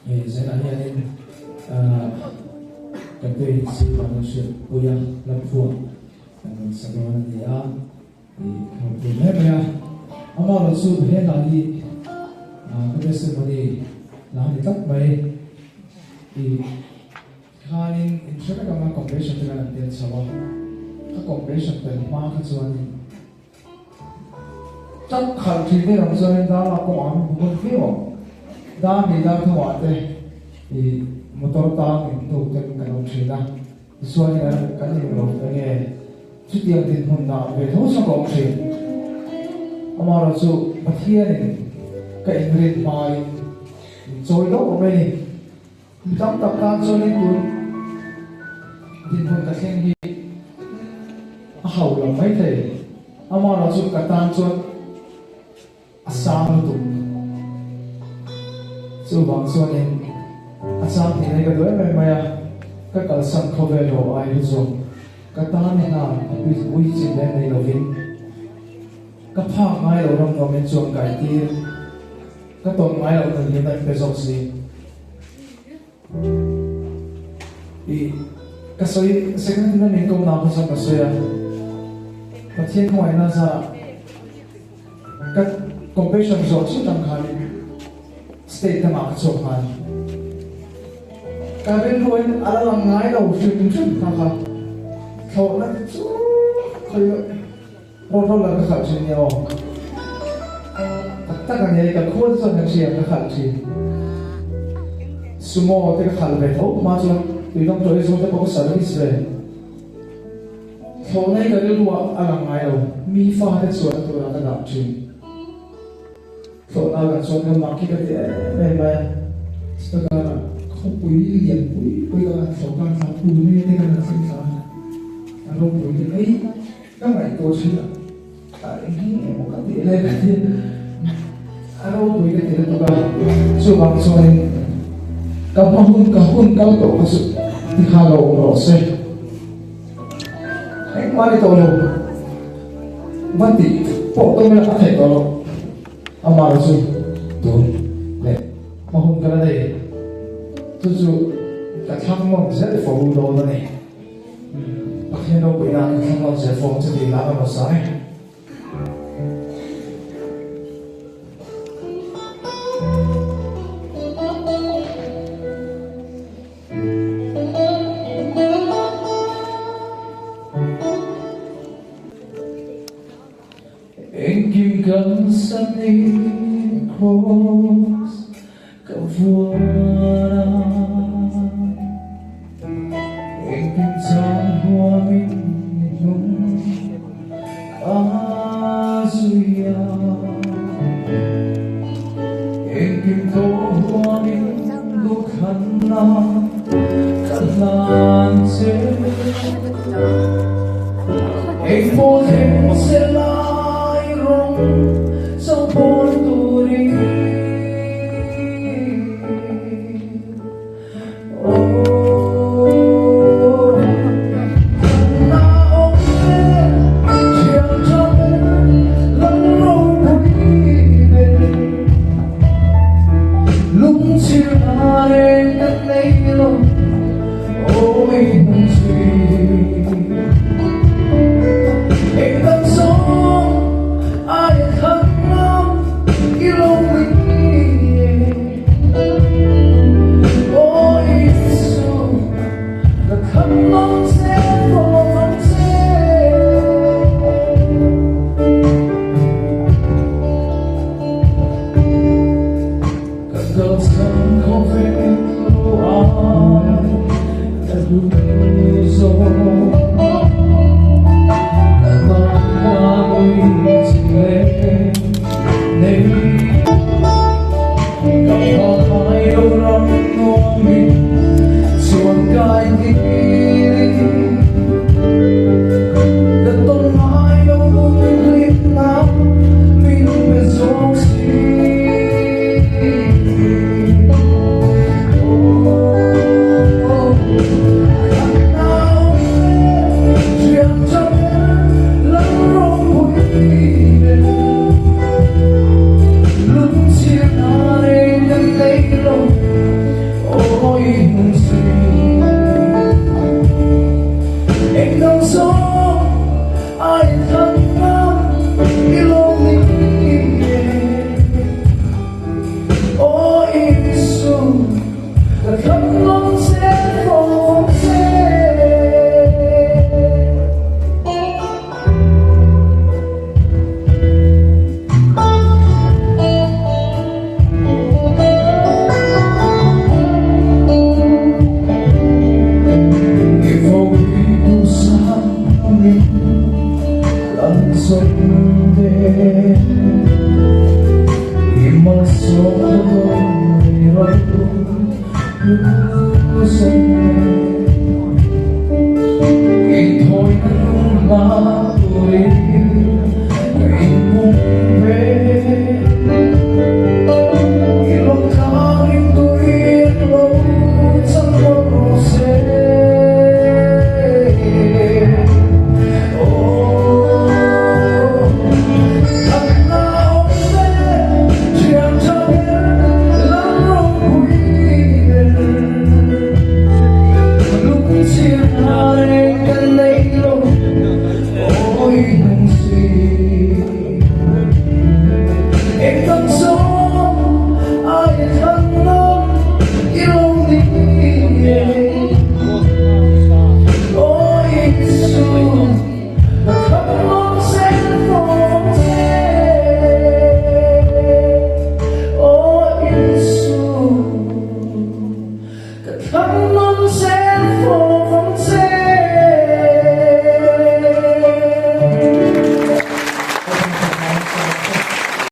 Hei zainah hianin kan te si kan hriat pui a hla phuah kan rawn sa dawn a ni a, ih ka rawn pui mai mai a. Amaherawh chu he hla hi ka testimony hla a ni tlat mai. Ih khanin in hre vek ang a congregation te khan an tel chho a, ka congregation tel hma kha chuanin Chak khalh thin te lam chuanin dar lak pawh ang hmu hmun viau ang. Dar hnih dar thumah te ih motor tang in hnuk ten kan awm thin a, tichuanin an kan in lo eng nge chutiang dinhmun ah ve tho chuan ka awm thin. Amaherawhchu chu Pathianin ka inrin hmain min chawi deuh mai a ni. Mi tam tak tan chuanin tun dinhmun ka thleng hi a hau lo maithei. Amaherawh chu ka tan chuan a sang lutuk. Chuvang chuanin a chang thei nei ka duh em em mai a, ka kalsan khawvel lo ai hi chu ka tan i hna ui chin leh nei lovin ka phak ngai lo ram nuamin chuan kai tir. Ka tawn ngai loh nun hian a inpe zawk si. I ka sawi second tin a min ko na kha chuan ka sawi a. Pathian khawngaihna zarah ka competition zawh chiah tang khanin state dangah ka chhuak nghal. Ka rilruin a la lang ngai lo hrim hrim kha kha thlawhna te chu khawi Road roller ka khalh thin nia aw. Tak tak a nia ka khual chuan ka hria ka khalh thin. Sumo te ka khalh ve tho hma chuan tuidang tourism te pawh ka service ve. Thlawhna hi ka rilru ah a lang ngai lo, mi fa te chuan turah ka dah thin. Thlawhna kan chuan ka mak hi ka ti em em mai a, chuta karah khawpui lian pui pui ka han thlawh khan thla Pune te kan han thleng thla a, a ropui te mai. Ka ngaihtuah thin a, a eng hi emaw ka tih lai ka ti a ropui ka ti lutuk a, chuvang chuanin ka hma hun ka hun kal tawh kha chu ti kha lo awm rawh se, engmah ni tawh lo va tih pawh tum ila a theih tawh loh, amah chu tun leh hma hun ka la nei chu chu ka thlang nawm zel fo dawn a ni. Pathian ropui nan ka thlang lo che fawm che tih lah ka rawn sa e. Engkim kan sanin cross ka vuan a, engkim chan huamin hnung ka zui a, engkim tawh huamin duhthlanna ka hlan che. Engpawh thleng se lai rawng chawpawn turin Aw na awm te thiam tha ber lal ropui ber lungchhir na reng kan nei lo.